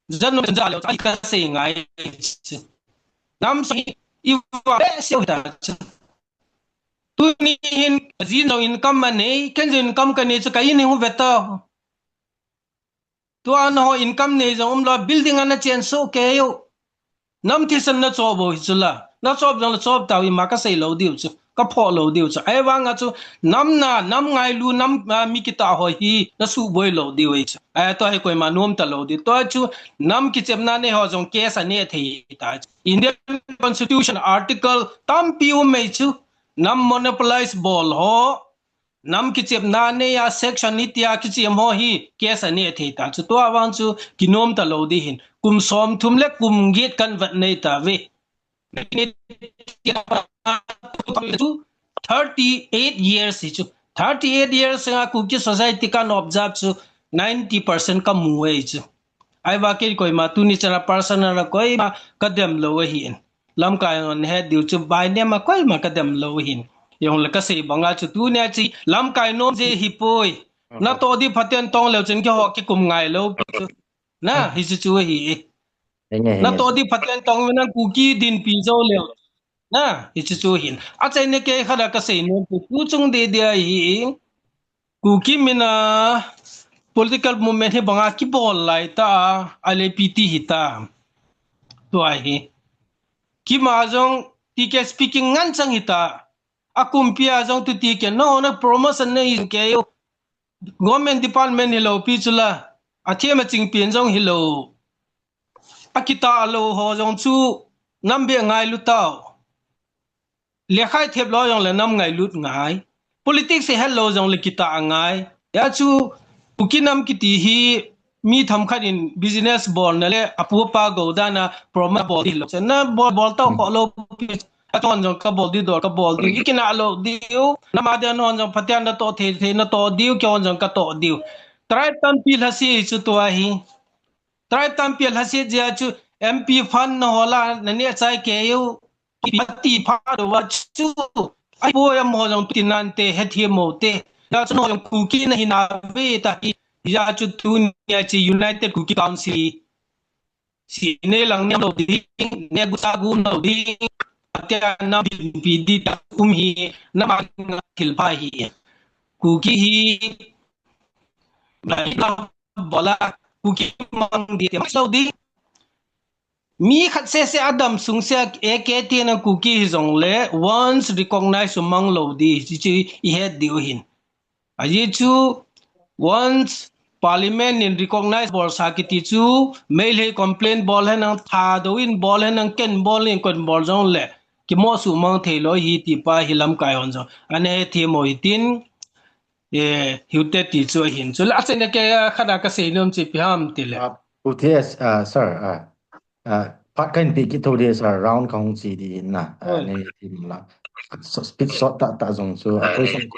Jan nom jan leu, ai kasei ngai chu. Nam sung hi, iva behseh u hita chu. Tuni hin, ajin jong income anei, ken jong income kanei chu, ka in hi hung veta. Tua nangho income nei jong umlou, building a nachen soh kei u. Nam thisan nachop u hi chu la. Nachop jong le chop tau, ima kasei lou diu chu. Kaphoh lou diu chu. Ahivang a chu, nam na, nam ngailu, nam, a, mi kitah ho hi, nasuboi lou diu ei chu. Ahi, tua hi koima nom talou diu. Tua chu, nam kichepna nei ho jong case anei thei ta chu. Indian Constitution article tampi um ei chu. Nam monopolize bol ho, nam kichepna neiya section hitia kichem ho hi case anei thei ta chu. Tua vang chu kinom talou ding hin. Kum som thum le kum get kan vet nei tauve. Thirty-eight years hi chu. Thirty-eight years a Kuki society kan observe chu ninety percent kamu ei chu. Ahivang kei koima tuni chan a personal a koima kadem lou ahin. Lamkai hon het diu chu by name a koima kadem lou ahin. Jongle kasei banga chu tunia chu lamkai nom jeh hipoi. Natoh ding phaten tong leu chun keiho kikum ngai lou pi chu. Na, hichu chu ahi. Natoh ding phaten tong ve nang Kuki dinpi jou leu. Na, hichu chu hin. Achaina kei khat a kasei nom chu tu chung deh deh ahi. Kuki min a political movement hi banga kibol lai ta, L A P T hita. Tua hi. Keima jong T K speaking ngen chang hita. Akumpi a jong tu T K nangho na promotion nei kei u. Government department hilou pi chu la. Athem aching pen jong hilou. Akitah lou ho jong chu nam beh ngailu tau. Lekha thep lou jongle nam ngailut ngai. Politics hi het lou jongle kitah ngai. Hijeh chun Kuki nam kiti hi mi themkhat in business bolna le apu apa gou dan a promote bol hilou. Chana bol, bol tau kholou pi. Aton jong kabol diu, dol kabol diu. Ikinah lou diu. Nam a dia non jong Pathen natoh thei thei natoh diu, keihon jong katoh diu. Tribe tampi lhase chu tua hi. Tribe tampi lhase jeh a chu M P fund nangho lah a naneh chai kei u. Ati phat uva chu. Ahipoi amaho jong tu tin nante, hethem u te. Hijeh chun nangho jong Kuki nahi nauve tia hi. Hijeh chun tunia chu United Kuki Council. Seinei lang nei lou ding, nei gusa gu lou ding. Atia nam dinpi ding tia um hi, nam a thil pha hi. Kuki hi, bola, Kuki mang ding tia mang lou ding. Mi khat sese adam sung se A K T na Kuki hi jongle, once recognize u mang lou ding, hichu ihet diu hin. Ajeh chu once parliament in recognize bolsa kiti chu, Meitei complain bol henlang, Thadou in bol henlang, ken bol in ken bol jongle, kimosuh mang thei lou hi ti pa hi lamkai hon jong ana hethem u hitin, eh, hiute ti chu ahin. Chule achaina kei khat a kasei nom chu ipi ham tile. Ah, Pu T S, ah, sir, ah, ah, phat kahin pe kit thou ding sir, round kahung che ding ahin na, ah, nei hethem lang. So, speed short tah tah jong chu, ah, question,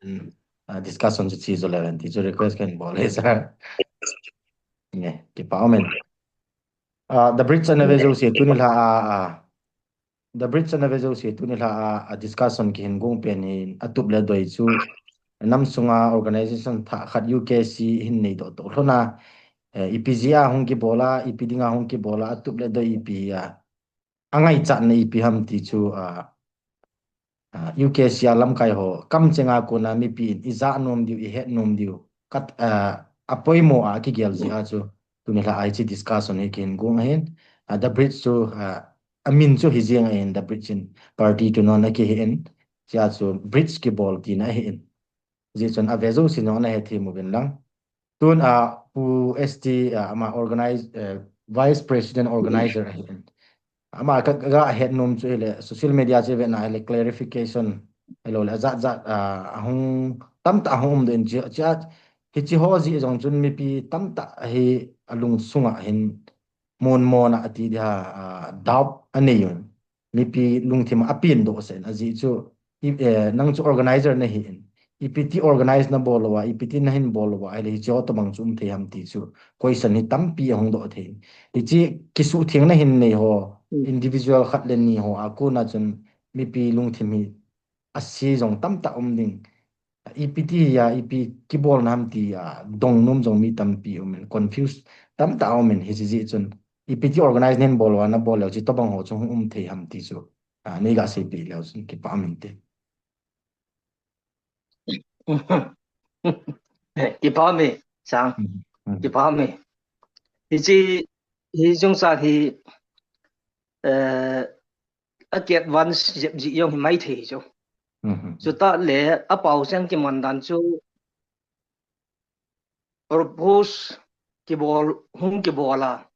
mm, ah, discussion chu che jo leu hen ti chu request kahin bol e sir. Nge, kipa umin. Ah, The Bridge ana ve jouse tuni lha a, ah, The Bridge ana ve jouse tuni lha a, a discussion kihin gong pen hi atup le doi chu nam sunga organization thah khat U K C hin nei doh toh lhon a, eh, ipi jeh a hung kibol a, ipi dinga hung kibol a, atup le doi ipi a, angaichatna ipi ham ti chu, ah, ah, U K C a lamkai ho kamcheng a kona mipi in ijah nom diu, ihet nom diu, kat, ah, apoimo a kigel jeh a chu tuni lha a hiche discussion hi kihin gong ahin, ah, The Bridge chu, ah, amin chu hijeng ahin, The Bridge in, party chu non akihin, chea chu bridge kibol tina ahin. Hijeh chun ave jouse jong nahethem uvin lang. Tun a Pu S T, a, ama organize, eh, Vice President Organizer ahin. Ama ka, ka het nom chu hile, social media chu vetna hile clarification, ahilou le, ajat jat, a, ahung, tamtah ahung um den chi, chi, hichi ho jeh jong chun mipi tamtah hi alungsunga hin, mon mona ati dia, a, doubt anei un. Mipi lungthim a apen doh sen, ajeh chu, i, eh, nang chu organizer nahin. Ipi ti organize nabol uva, ipi ti nahin bol uva, ahile hiche ho tobang chu um thei ham ti chu. Question hi tampi ahung doh thei. Hiche kisuhthengna hin nei ho, individual khat le ni ho, akona chun mipi lungthim hi ase jong tamtah um ding. Ipi ti a, ipi kibolna ham ti a, dong nom jong mi tampi um in, confuse tamtah um in, hiche jeh chun. Ipi ti organize nahin bol uva, nabol leu chu tobang ho chu hung um thei ham ti chu. A, nei ga seipeh leu chun kipa um inte. Kipa um e, Sang. Kipa um e. Hiche, hiche chungchang hi, eh, aki advance jep ji jong hi maithei chu. Chutah le, apao cheng kiman dan chu, propose kibol, hung kibol a.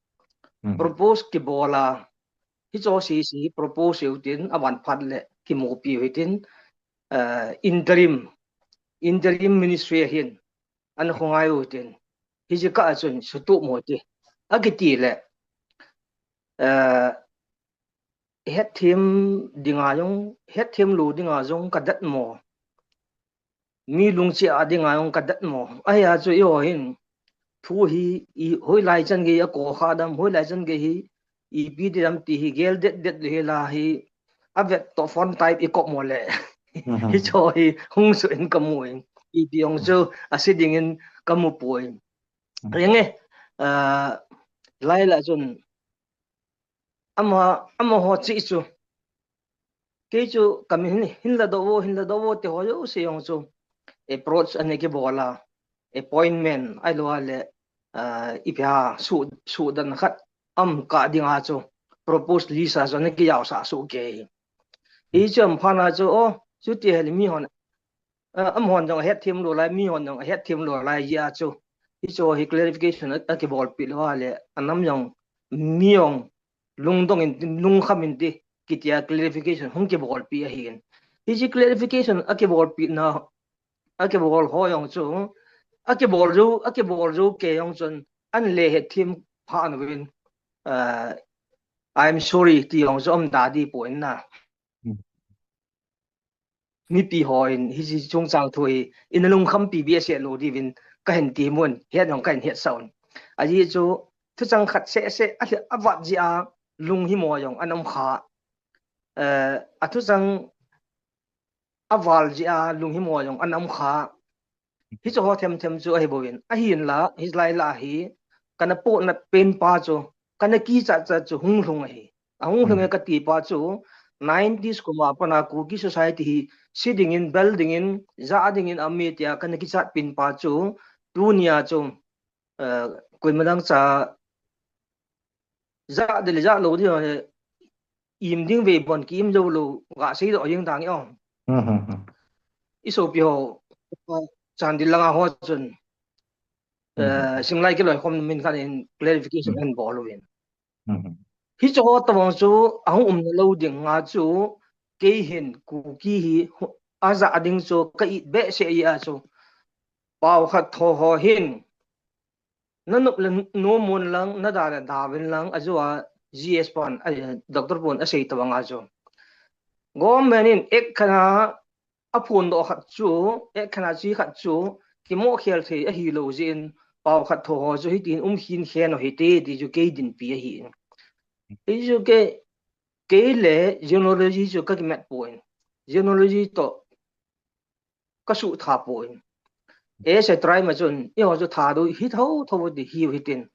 Propose kibol a. Hiche sese propose u tin, aban phat le kimupi u hitin, eh, interim, interim ministry ahin, ana khongai u tin. Hiche kah a chun sutup mo ti. Akiti le, eh, hetthem dinga jong, hetthem lou dinga jong kadet mo. Mi lungchih a dinga jong kadet mo. Ahia chu eiho hin, thu hi, i, hoilai chan gei a ko kha dam, hoilai chan gei hi, ipi ti dam ti hi, gel det det le hi la hi, avet toh phone type i kop mo le. Hiche hi, hung suh in kamu in. Ipi jong chu, ase dingin kamu poi. Enge, ah, lai la chun, Ama, amaho chih chu. Kei chu kamin hin, hin ladoh vo, hin ladoh vo ti ho jouse jong chu. Approach ana kibol a. Appointment, ahilou le, ah, ipi ham, su, suhdan khat um kah dinga chu. Propose list a chu ana kijaosah soh kei. Hichu um phat a chu, o, chuti hile mi hon, ah, amahon jong ahetthem lou lai, mi hon jong ahetthem lou lai jeh a chu. Hichu hi clarification a, akibolpeh lou a le, anam jong, mi jong, lungdong in, lungkham in ti, kiti a clarification hung kibolpeh ahin. Hiche clarification akibolpeh na, akibol ho jong chu, akibol jou, akibol jou kei jong chun, ana le hetthem pha nauvin, ah, I'm sorry ti jong chu um da di poi na. Mipi hon hiche chungchang thu hi, ina lungkhampi behseh lou diuvin kahin ti mun, het jong kahin hetsah un. Ajeh chu, thuchang khat seh seh, a, avat jeh a lunghimo jong ana um kha. Eh, athuchang aval jeh a lunghimo jong ana um kha. Hiche ho themthem chu ahi bouvin. Ahinla, hilai la hi, kana pohnat pen pa chu, kana kichat chat chu hung lhung ahi. Ahung lhung e kati pa chu, nineties kum a pat a Kuki society hi, se dingin, bel dingin, ja dingin aum e tia kana kichat pen pa chu, tunia chu, eh, koima dang cha, ja ding le ja lou ding, eh, im ding vei bon ki im jou lou, ga seidoh jeng tang e o. I sopi ho, Chandel langa ho chun, eh, Singlai kiloikhom min khat in clarification ahin bol uvin. Hiche ho tobang chu ahung umna lou dinga chu, kei hin Kuki hi, aja ding chu ka it behseh jeh a chu, pao khat tho ho hin, nanop le nom un lang, nada le da uvin lang, ajeh a G S pan, a, Doctor pan asei tobang a chu, government in act khat a, aphondoh khat chu, act khat a chi khat chu, kimoh khel thei ahilou jeh in, pao khat tho ho chu hitin um khin khen u hite, ti chu kei dinpi ahi. Hichu kei, kei le genealogy chu kakimat poi. Genealogy toh kasuh tha poi. As a tribe ma chun, eiho chu Thadou hi tho tho ti hiu hitin.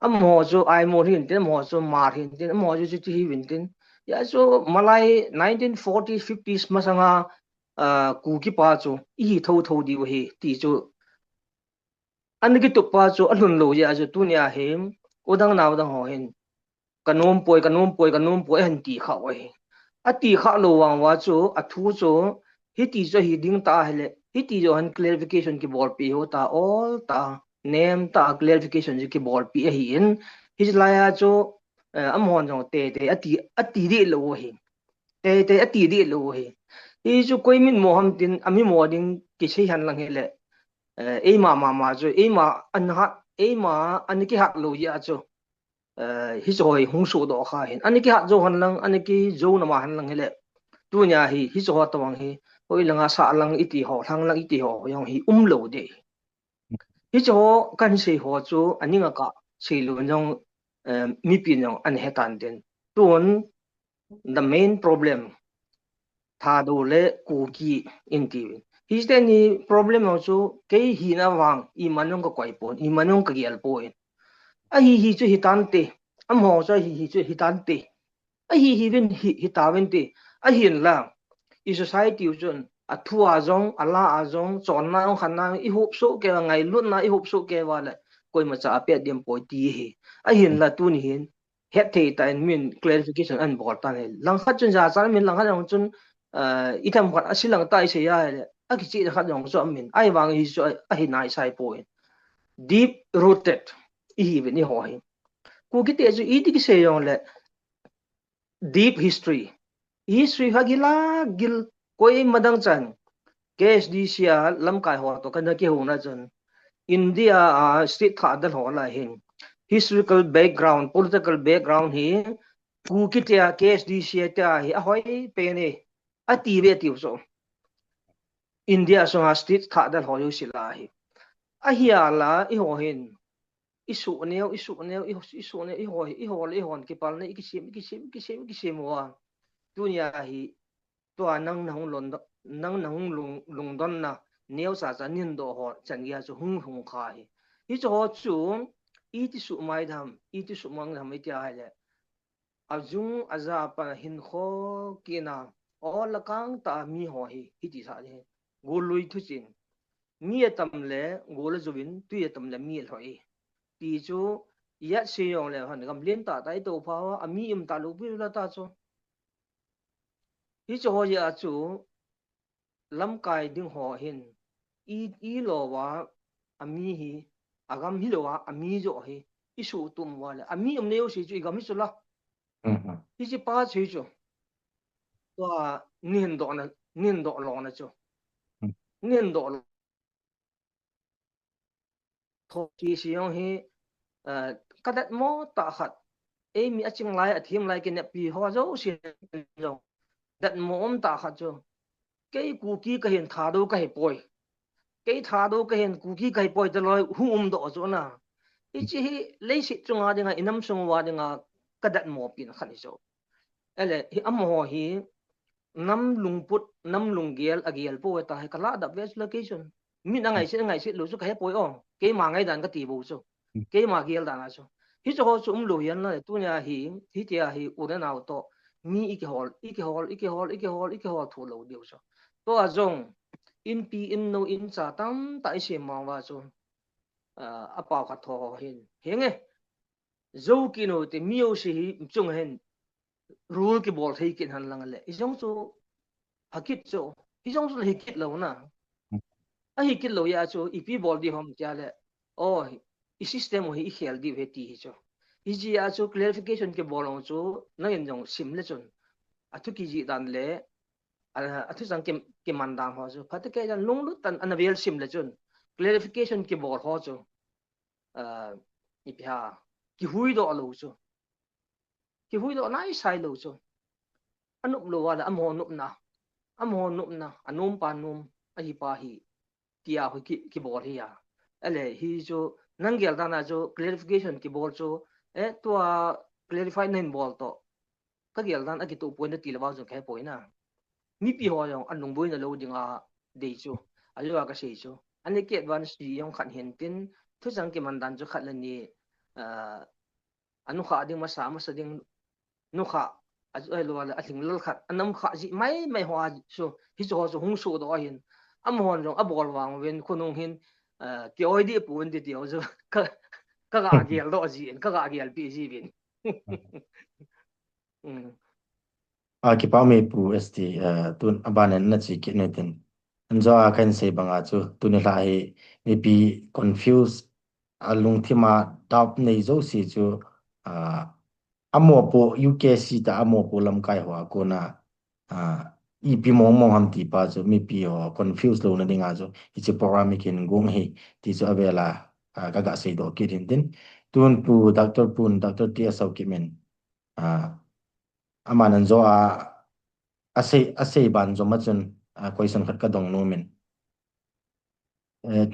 Amaho chu Aimol hintin, amaho chu Hmar hintin, amaho chu chuti hiu hintin. Hijeh chun malai nineteen forties, fifties masanga, ah, Kuki pa chu ihi tho tho diu ahi ti chu. Ana kitup pa chu alhun lou jeh a chu tunia hi, u dang nau dang ho hin, ka nom poi, ka nom poi, ka nom poi, ahin ti kha u ahi. Ati kha lou vang uva chu, athu chu, hiti chu hi ding ta ahile, hiti chu hin clarification kibolpi ho ta, ol ta, nem ta, clarification chu kibolpi ahin, hiche lai a chu, eh, amahon jong teitei ati, ati deh lou u ahi. Teitei ati deh lou u ahi. Hichu koi mitmo ham tin, amimo ding kisei hen lang hile, eh, eima mama chu, eima ana hat, eima ana kihat lou jeh a chu, eh, hichu hi hung sohdoh kha hin. Ana kihat jou hen lang, ana kijou nama hen lang hile, tunia hi, hichu ho tobang hi, hoilang a sah lang iti ho, lhang lang iti ho, jong hi umlou deh. Hichu ho kahin sei ho chu, aning a kasei lou jong, eh, mipin jong ana hetan tin. Tun, the main problem, Thadou le Kuki in tiuvin. Hiche teni problem ho chu kei hina vang, iman jong kakoi pon, iman jong kagel poi. Ahi hi chu hitante, amaho chu ahi hi chu hitante. Ahi hiuvin hi, hitauvinte. Ahinla, i society u chun, athu a jong, ala a jong, chonna jong, khanna jong, i hop soh kei uva, ngailutna i hop soh kei uva le, koimacha apet ding poi ti ahi. Ahinla tuni hin, hetthei tah in min clarification ahin bol tan ahi. Langkhat chun jachat min, langkhat jong chun, eh, ithemkhat a silang tah isei ahile, akichihna khat jong chu amin. Ahivang hichu a, ahi naisai poi. Deep rooted ihiuvin eiho hi. Kukite chu iti kisei jongle, deep history. History ha gila gil, koima dang chan. K H D C a lamkai ho toh kana kihouna chun, India a state thah dan ho lai hin, historical background, political background hi, Kuki tia, K H D C a tia hi ahoi pen e, ati ve tiu chu. India sunga state thah dan ho jouse lah a hi. Ahia la, eiho hin, i suh neo, i suh neo, i, i suh neo, eiho, eiho le eihon kipalna, i kisem, i kisem, i kisem, i kisem uva. Tunia hi, tua nang nahung lon, nang nahung lung, lungdonna, neocha cha nahin doh ho, chan geiya chu hung hung kha hi. Hichu ho chu, iti suh mai dam, iti suh mang dam, iti ahile. Ajung aja a pat a hinkho kina, ol a kang tah a mi ho hi, hiti sa hi. Gollui thuchih in. Mi atam le, gol ajouvin, tui atam le, mi alhoi. Ti chu, ijat sei jongle, han gam lentah tah a itoh pha uva, ami um talou pi la ta chu. Hichu ho jeh a chu, lamkai ding ho hin, i, i lou uva, ami hi, agam hilou uva, ami joh hi, i suhtum uva le, ami um neo sei chu, i gam hi chu la. Mhm. Hiche pa chu hi chu. Tua, nahin dohna, nahin doh lona chu. Mm. Nahin doh lo. Tho ki si jong hi, eh, ka datmo tah khat. Eimi aching lai, athem lai, kineppi ho jouse jong. Datmo um tah khat chu. Kei Kuki kahin Thadou kahi poi. Kei Thadou kahin Kuki kahi poi ti loi hung um doh chu na. Hiche hi leiset chunga dinga, i nam sung uva dinga ka datmo pen khat hi chu. Ele, hi amaho hi, nam lungput, nam lunggel, agel pou ta hi, ka lah dap ve chu la kei chun. Min angaiset, angaiset lou chu ka he poi o. Keima ngaidan kati bou chu. Hmm. Keima gel dan a chu. Hichu ho chu umlou hihen la, tunia hi, hitia hi, u le nao toh. Mi i kihol, i kihol, i kihol, i kihol, i kihol thou lou diu chu. Tua jong, inpi, innou, incha tamtah i sem mang uva chu. Ah, apao khat tho ho hin. Henge. Jou kit u te, mi jouse hi chung hin rule kibol thei kit hen lang le. Hijong chu hakit chu. Hijong chu le hikit lou na. Ahikit lou jeh a chu, ipi bol ding ham tia le. O, i system u hi ikhel diu ahi ti hi chu. Hijeh a chu clarification kibol u chu, nangin jong sim le chun. Athu kijih dan le, a, athu chang ki, kiman dan ho chu. Phatecha kei dan lunglut tah in ana vel sim le chun. Clarification kibol ho chu. Ah, ipi ham, kihuhdoh lou chu. Kihuhdoh naisai lou chu. Anop lou a le amaho nopna. Amaho nopna, anom pa nom, ahi pa hi. Tia hi ki, kibol hi a. Ele hi chu, nang gel dan a chu, clarification kibol chu. Eh, tua clarify nahin bol toh. Ka gel dan a kituh poi nati lou vang jong ka he poi na. Mipi ho jong an lungboina lou dinga dei chu. Ajeh a ka sei chu. Ani ki advance ji jong khat hin tin, thuchang kiman dan chu khat le ni, ah, anukha ding masa, masa ding nukha, a, a, lou le alhinglel khat, anam kha ji mai mai ho a chu, hichu ho chu hung sohdoh ahin. Amahon jong abol vang uvin khonung hin, ah, ki oi deh pon ti ti ho chu. Ka, ka ga geldoh ji in, ka ga gelpi ji uvin. Mm. A, kipa um e Pu S T, eh, tun aban in na chi kit ni tin. Anjo a kan sei banga chu, tuni lha hi mipi confuse, a lungthim a doubt nei jouse chu, a, amopo U K C ta amopo lamkai ho a kona, a, ipi mong mong ham ti pa chu mipi ho confuse louna dinga chu hiche program hi kin gung hi ti chu avela, a, ka ga seidoh kit in tin. Tun Pu Doctor Pun, Doctor T S Haokip in, a, aman anjo a, asei, asei ban jom a chun, a, question khat ka dong nom in. Eh,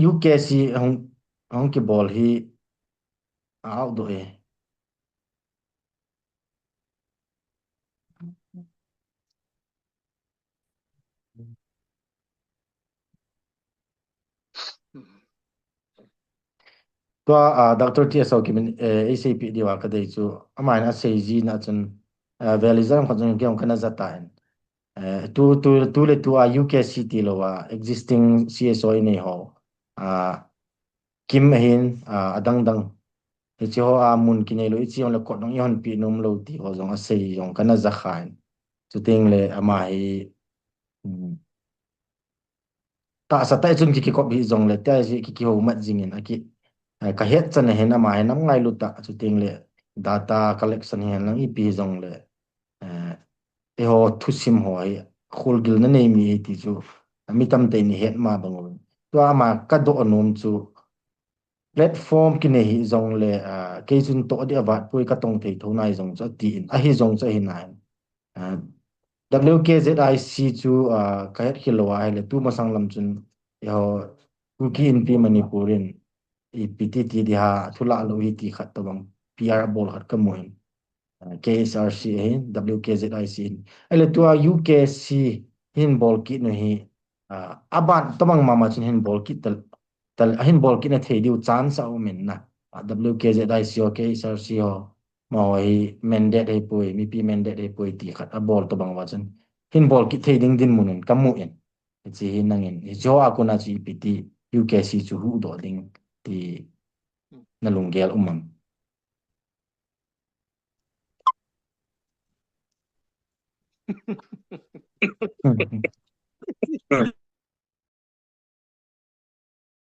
U K C hung, hung kibol hi a outdoh e. Tua, ah, Doctor T S Haokip in, eh, ei seipeh diu a ka dei chu, aman asei ji na chun, eh, vel ijat khat jong kei jong kana ja tan. Eh, tu, tu, tu le tu a U K C ti lou a, existing C S O i nei ho. Ah, kim ahin, ah, adang dang. Hiche ho a mun kinei lou, hiche jong le kot dang i hon pi nom lou ti ho jong asei jong kana ja khan. Chuteng le ama hi, um, tahsa tah chun ki, kikop hi jong le, tia hi ki, kihou mat jing in, aki, eh, ka het chan ahin ama hi nam ngailu tah, chuteng le data collection hi lang ipi jong le, eh, eiho thusim ho hi, kholgilna nei mi ti chu, mi tamtah in i het ma bang u. Tua ama ka doh nom chu, platform kinei hi jong le, ah, kei chun toh ding avat poi ka tong thei tho nai jong chu ati in, ahi jong chu ahi nai. Ah, W K Z I C chu, ah, ka het khel lou a ahile tu masang lam chun, eiho, Kuki Inpi Manipur in, ipi ti ti ding ham, thu la lou hi ti khat tobang, P R abol khat ka mu in. Ah, K H R C ahin, W K Z I C ahin. Ahile tua U K C hin bol kit nu hi, ah, aban tobang mama chun hin bol kit tal, tal, ahin bol kit na thei diu chance a um in na. Ah, W K Z I C ho, K H R C ho, amaho hi mandate ahi poi, mipi mandate ahi poi ti khat abol tobang uva chun. Hin bol kit thei ding dinmun in ka mu in. Hiche hi nangin, hiche ho a kona chu ipi ti U K C chu huhdoh ding ti na lunggel um am.